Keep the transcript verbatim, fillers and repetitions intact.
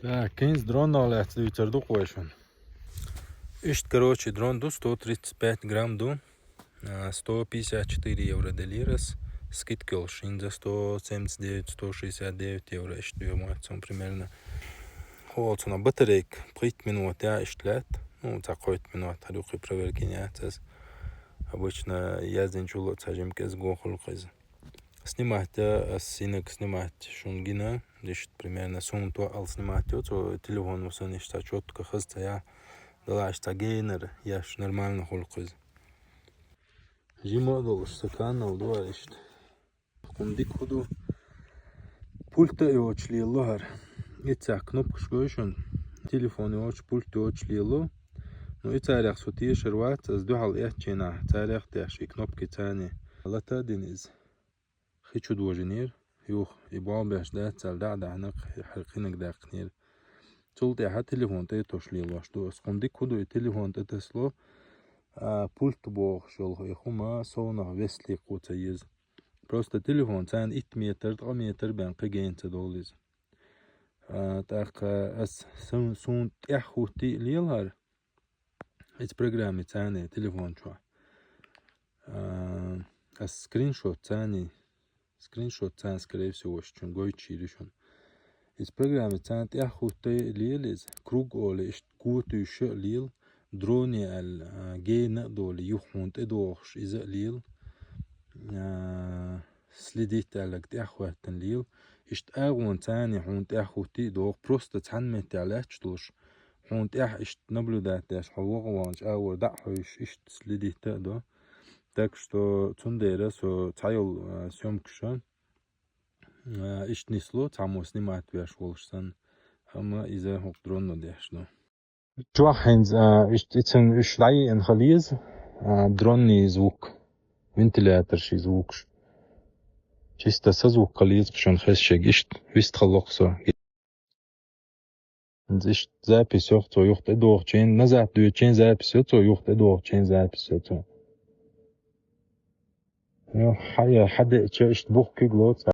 Так, кхин а дронах лаьцна дувцар ду-кх вай шуна. Иштта, короче, дрон ду, сто тридцать пять грамм ду. А, сто пятьдесят четыре евро делира из. Скидка йолуш, хӀинца сто семьдесят девять, сто шестьдесят девять евро иштта ду ма цунна примерно. Хьо цунах батарейка пхийтта минот я иштта лаьтта. Ну, цхьа кхойтта минот, хӀара юккъе проверка йина яц ас. Обычно яздинчул а цхьа жимма кӀезига гӀо хуьлу-кх иза. Снимать а, ас синаг снимать шуна гина, иштта примерно суна тоъал снимать йо, цо телефон ву санна иштта чётко хаза ца я, дала иштта гейнер еш нормально хуьлу-кх иза. Жима а долуш, сан канал ду а иштта. Кхунна дика хӀун ду? Пульт а йоцуш лело хӀара. Иццехь кнопкаш гой шуна. Телефон йоцуш, пульт йоцуш лело. Ну, и царех со тешар вац, ас дуьхьал эцчийнахь царех а теш и кнопки царний. Лата а дина иза. Хи чу дожийнера, юха и болх беш дац аьлла, дӀа а даьхьна, хьаркхинаг даьккхинера. Цул тӀаьхьа телефон тӀе а тосуш лелош ду ас. Кхунна дика хӀун ду и телефон тӀе тасло, а, пульт бохуш йолу и хӀума совнах весликхо ца еза. Просто телефон царна итт метр, ткъа метр бен кхин гена ца долу иза. А, тӀаккха ас су-, суна тӀаьхьа хӀуттий а лела хӀара, иза программа царний телефон чохь. А, ас скриншот царний, скриншот царна, скорее всего, ваша чун гойтуш йийр ю шуна. Иза программа царна тӀаьхьа хӀуттий а лела иза, круг олий, иштта го туьйсуш а лела, дроне аьлла, а, гена а долий, юха хьуна тӀедогӀуш иза а лела. А, следить аьлларг тӀаьхьа хӀоьттина лела. Иштта агӀонца царний хьуна тӀаьхьа хӀуттий а догӀу, просто цхьана меттехь лаьтташ долуш, хьуна тӀаьхьа иштта наблюдать деш, хьо вогӀу ваханчу агӀор дӀа а хьуьйсуш, иштта следить а до. Так что цундела со цхьайолу, а, съёмкаш, а, иштта нисло, цхьаммо снимать веш волуш санна, амма иза хӀокху дронно деш ду. Чохь хӀинца, а, иштта, и цуьнан уьш дӀайиъна хила еза, а, дронный звук, вентиляторший звукаш. Чисто сан звук хила еза-кх шуна хезчиг, иштта вистхалло-кх со. ХӀинца иштта запись йо-кх цо юха тӀедогӀучийн, назад доьдучийн запись йо цо юха тӀедогӀучийн запись йо цо. Йо, хьан, хьан деъча иштта бух куьг лоцу.